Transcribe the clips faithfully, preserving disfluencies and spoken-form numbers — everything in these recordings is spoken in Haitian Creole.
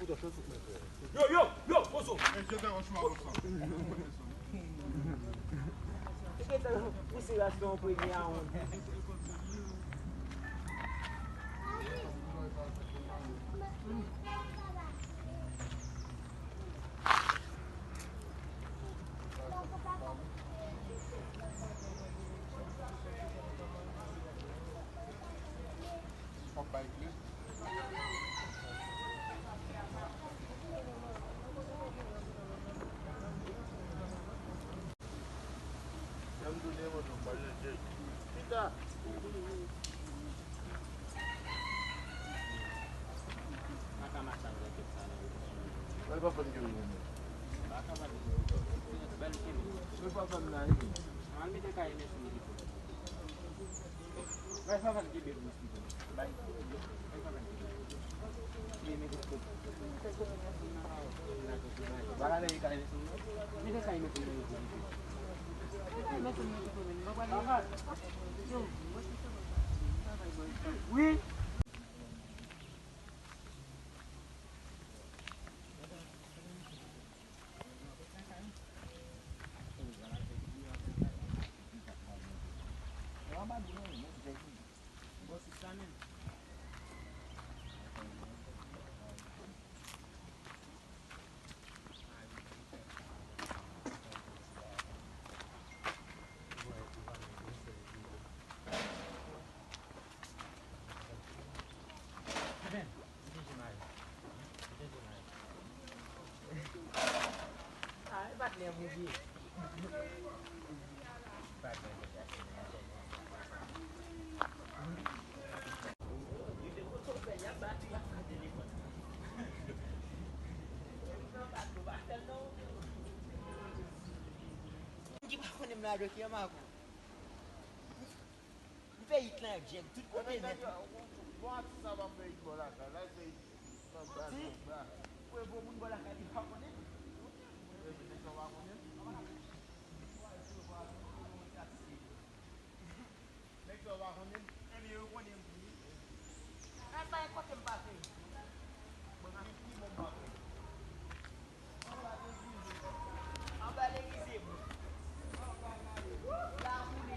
Yo, yo, yo, pozo. Mesye, te wè chwa konsa. Te gentan pouse Ras nan yon premye a yon. Moun ki pa konnen m la, Doki, an mago. M fè hit lan ak Jèk tout kote nèt. Bon, atis sa pa fè hit bò lakay la, se hit nan baz, nan baz. Pou e bon moun bò lakay li pa konnen. Nèg sa pa konnen. Nèg sa pa konnen. Ebyen, yo konnen m tou wi. Anba e kote m pase. Bon, nan ki bon m pase. Anba legliz e bon. Anba legliz e bon. La mouri.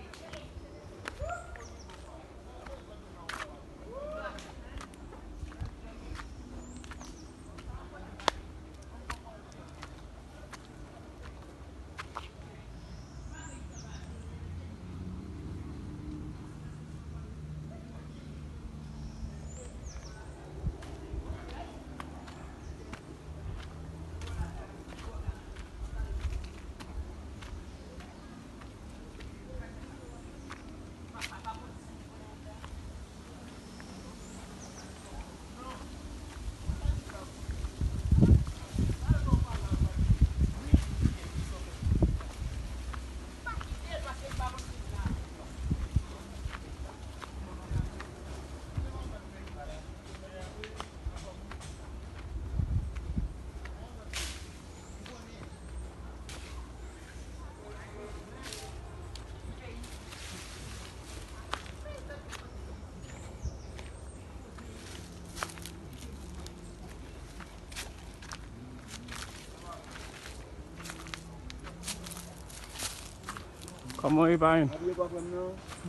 Kòman w ye, parenn?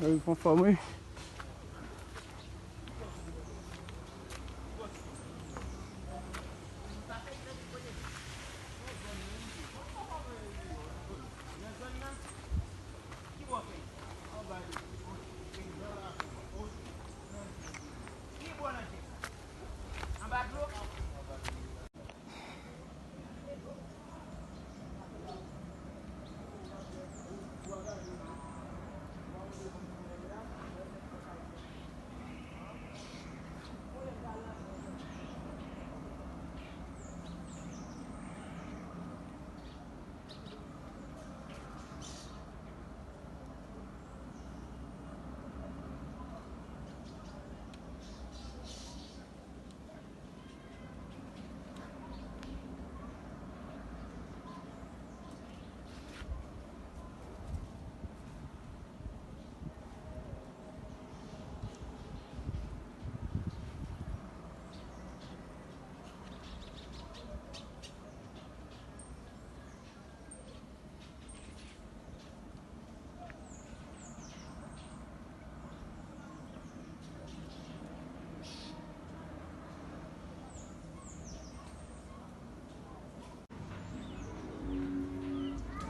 Wi, anfòm, wi.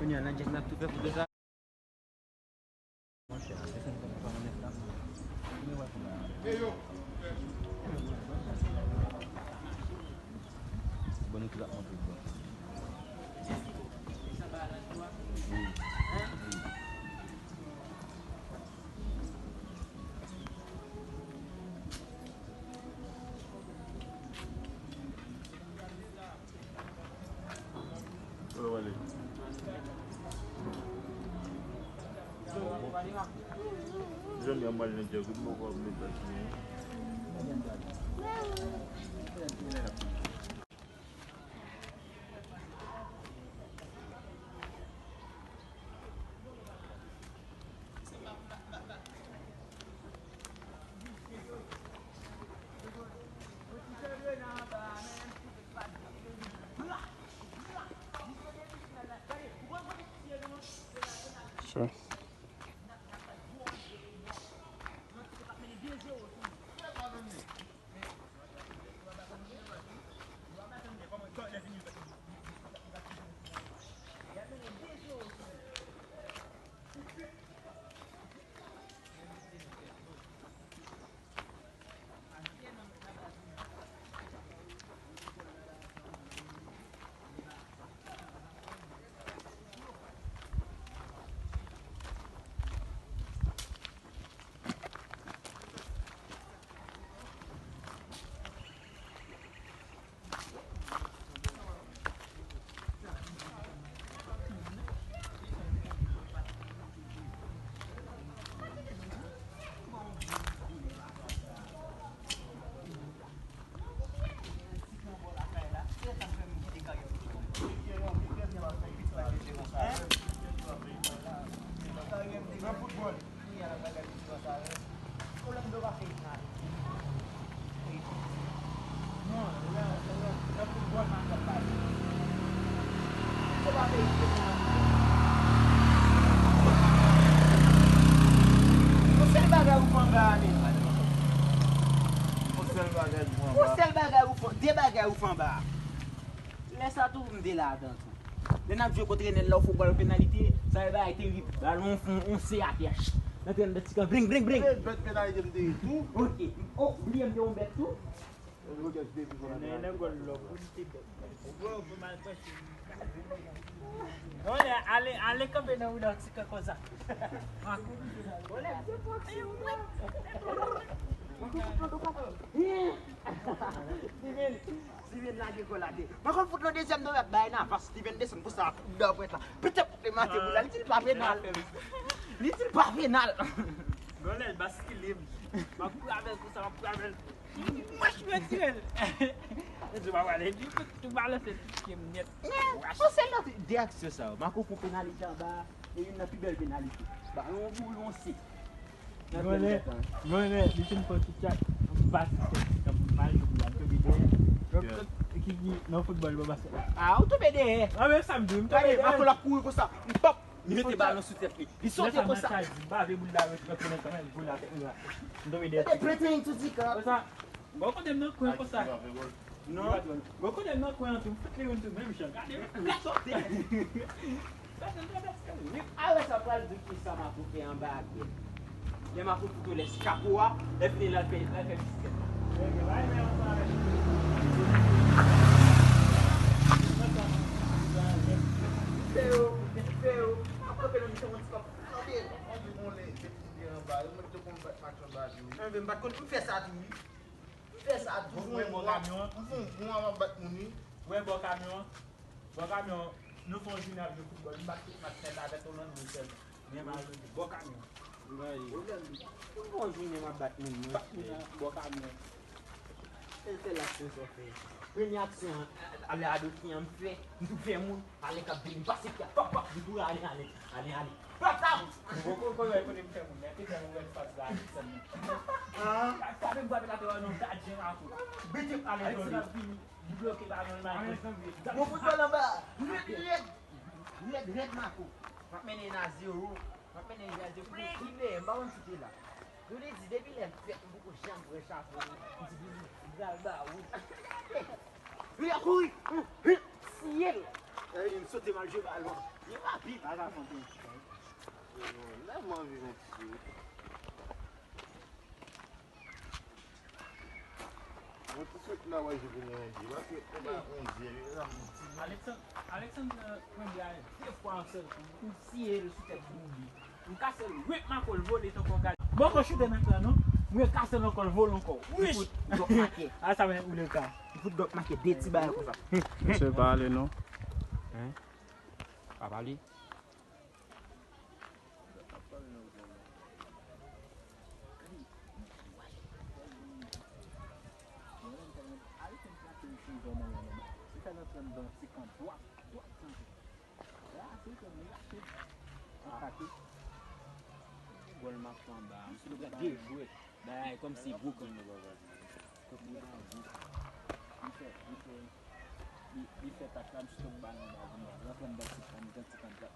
Kounye a, nan djèk n ap tou fè foto sa. Monchè, se fè n konn pa nan nèf la. Bon, nou tout ap montre bò. Jodi a m pral nan djèk wi, m poko ap met bas mwen. Yon sèl bagay ou fè anba a, men. Yon sèl bagay ou fè anba. Yon sèl bagay ou fè, de bagay ou fè anba a. Lè sa tou, m te ladan tou. Lè n ap jwe kont Renèl la, ou fè w bal penalite, sa e bagay terib. Balon fon, on se atè. Nan tren de ti kan, bling, bling, bling. Se bèt penalite m te ye tou. Ok. Oh, bliye m te yon bèt tou. Nènè gòl lò, pou li te bèt. Bro, pou mal pase. Olè, ale, ale kanpe nan woudan ti kan konsa. Steven, Steven lage gòl la te. Mwen konn fout nan dezyèm nan, bay nan avans, Steven desann konsa, ap dan pwent la. Petèt, li mate boul la, li di l pa penal. Li di l pa penal. Gòl la baskile m. M ap pran avè l konsa, m ap pran avè l. Mwen, m retire l. Mwen di, "Papa, lè di tout, tout balanse tout pye m nèt." Yon sèl nan de aksyon sa yo. Marco fè penalite anba, e youn nan pi bèl penalite. Balon boul, on se. Gòlè, gòlè, li fin fè ti tchak. M pase tèt, m mal jwe pou la, m tonbe dèyè. Ki, ki, nan foutbòl, pa baskèt la. Ah, ou tonbe dèyè. Ah, men sa m di, m tonbe dèyè. Marco l ap kouri konsa. M pòp. Li mete balon sou tèt li. Li sote konsa. Lè sa, m pa vle boul la rantre nan kanmenm, boul la tèt mwen la. M tonbe dèyè. Te plete yon ti ka. Konsa. Bon, kote m nan kwen konsa. Non. Bon, kote m nan kwen an tou, m fout li youn tou, menm jan. Gade, m sote. Pèsonn pa pèsonn. A wè sa pral di kisa Marco fè anba a. Lè Marco fout ou lè chapo a, lè fini l al fè, l al fè bisikèt la. Fè yo, fè yo. Marco fè nan mitan yon ti kòb. Kanpe. Anvi bon lè, depi m te anba, yo mèt te konn bat match anba tou. Anvi m bat konn m fè sa tou, wi. M fè sa tou. Bon, bon, bon, kamyon an. M fè yon bon, m ap bat moun, wi. Wè, bò kamyon an. Bò kamyon an. Nou fè yon jounen ap jwe foutbòl. M bat tout match nèt avèk yon lann wouz sèlman. Men malere, bò kamyon an. Pwoblèm li. M fè yon jounen m ap bat moun, mwen. Bat moun nan bò kamyon an. Sèl, sèl aksyon sa w fè. Premye aksyon an, ale a do ki an m fè, m tou fè moun. Ale k ap vini, m pase pye a, pap, pap, li tou ale, ale, ale, ale. Pap, pap! Ou poko konnen kote m fè moun, men te fè moun wè espas la, Aleksann. Ah. Pa, pa menm frape la, te wè non, gadyen la tou. Bete ale, Aleksann ap vini, li bloke balon nan men. Bon foutbòl anba. Rèd, rèd. Rèd, rèd, Marco. M ap mennen a zewo. M ap mennen a zewo. Kote ki dèyè? M pa konn si te la. Yo te di, depi lè m fèt, m poko janm pran chapo. M di, m pral ba ou. Li ap kouri. Siye l. Li sote m al jwe balon. Li rapid. Pa ka konte yon ti bagay. Lè m anvi yon ti. Mwen tou swete la wè Juvenal Andy, paske konba onzye, yo la. Alexandre, Alexandre, euh, konbyen de fwa yon sèl kou, ou siye l sou tèt boug li. Ou kase l, wip, makò l vole tankou yon gad. Bon, kon choute nan klan, non? Mwen kase l ankò, l vole ankò. Wich! Dòk make. A sa, men, ou le ka. Ou fout dòk make de ti bagay konsa. Mesye pa ale, non. Hein? Pa pale. Gòl mache anba. Bagay kòmsi gwo kanmenm. Li fè, li fè, li, li fè tak la, m sot ba l anba, anba, rantre anba ti kan, nan ti kan dwat.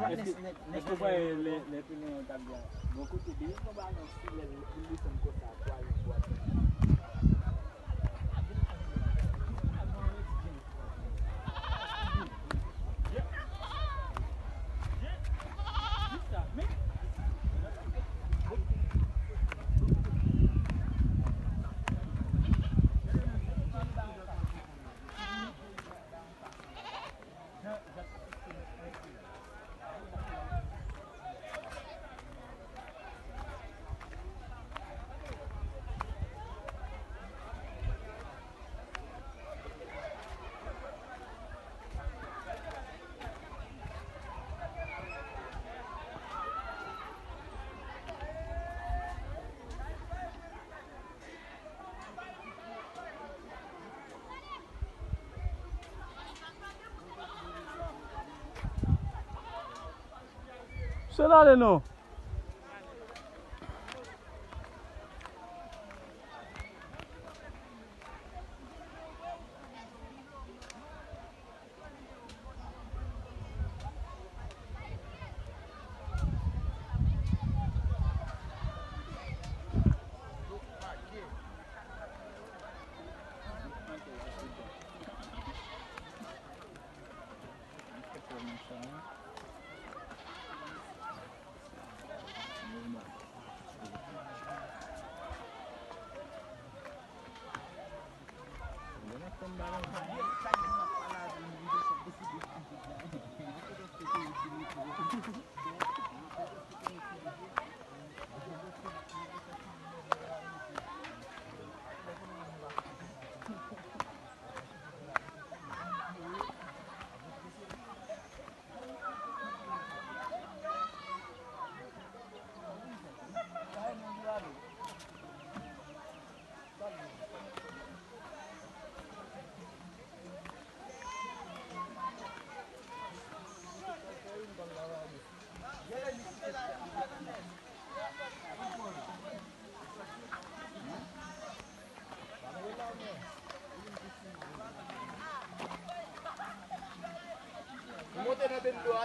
Èske, èske w wè lè, lè tounen an t ap di a, bon kote depi konba nan si lè l desann konsa, twa yon bwat. Se la le non.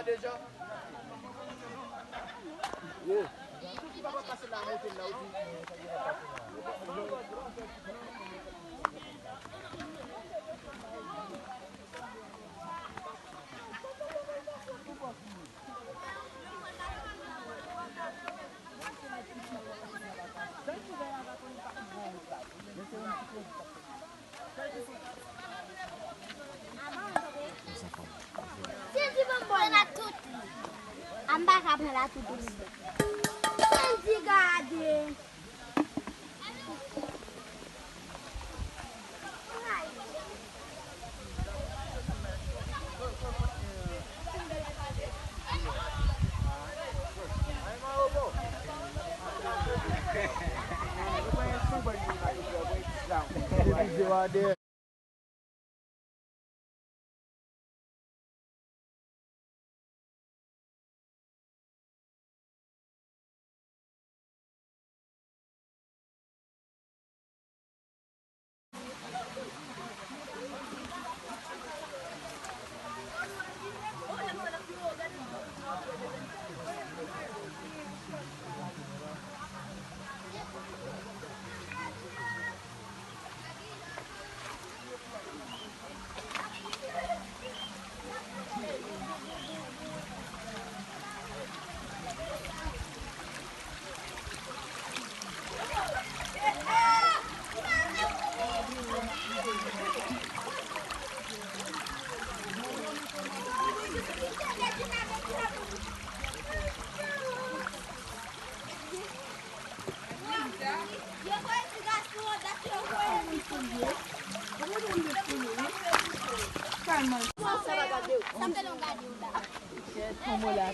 Deja. Sandy, ban m pran la tout. A, m pa ka pran la tout. Sandy, gade.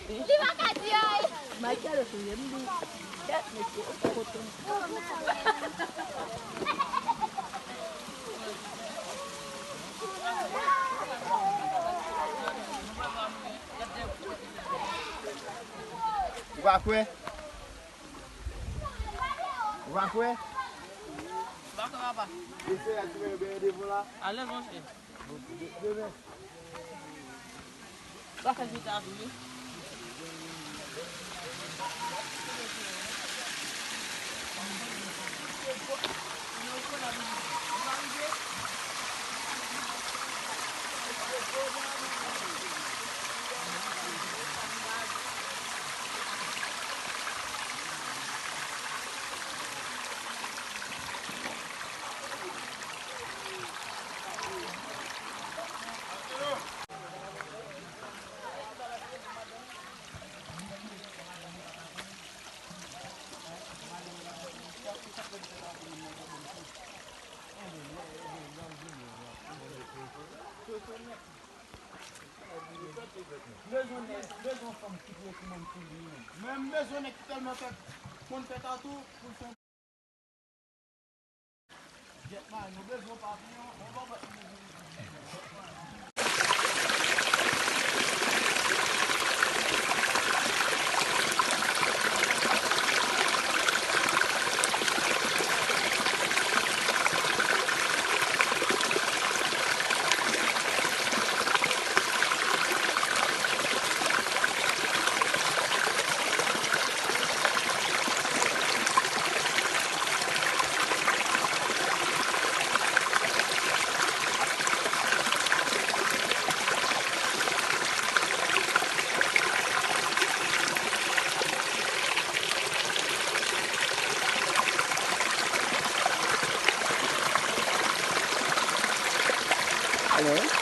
Li pa ka di anyen. Ou pa kwè? Ou pa kwè? Ou pa kwè, papa? Mesye, a ti mwen yo benyen devan la. Alèz, monchè. Demen. Ou pa fè chita tou, wi. Bezwen nèg, bezwen fanm ki prete manm sou li menm. Men m bezwen nèg ki tèlman fè konn fè tatou pou l fè. Jet man, nou bezwen papiyon, on bòbòt nou bezwen. Alo?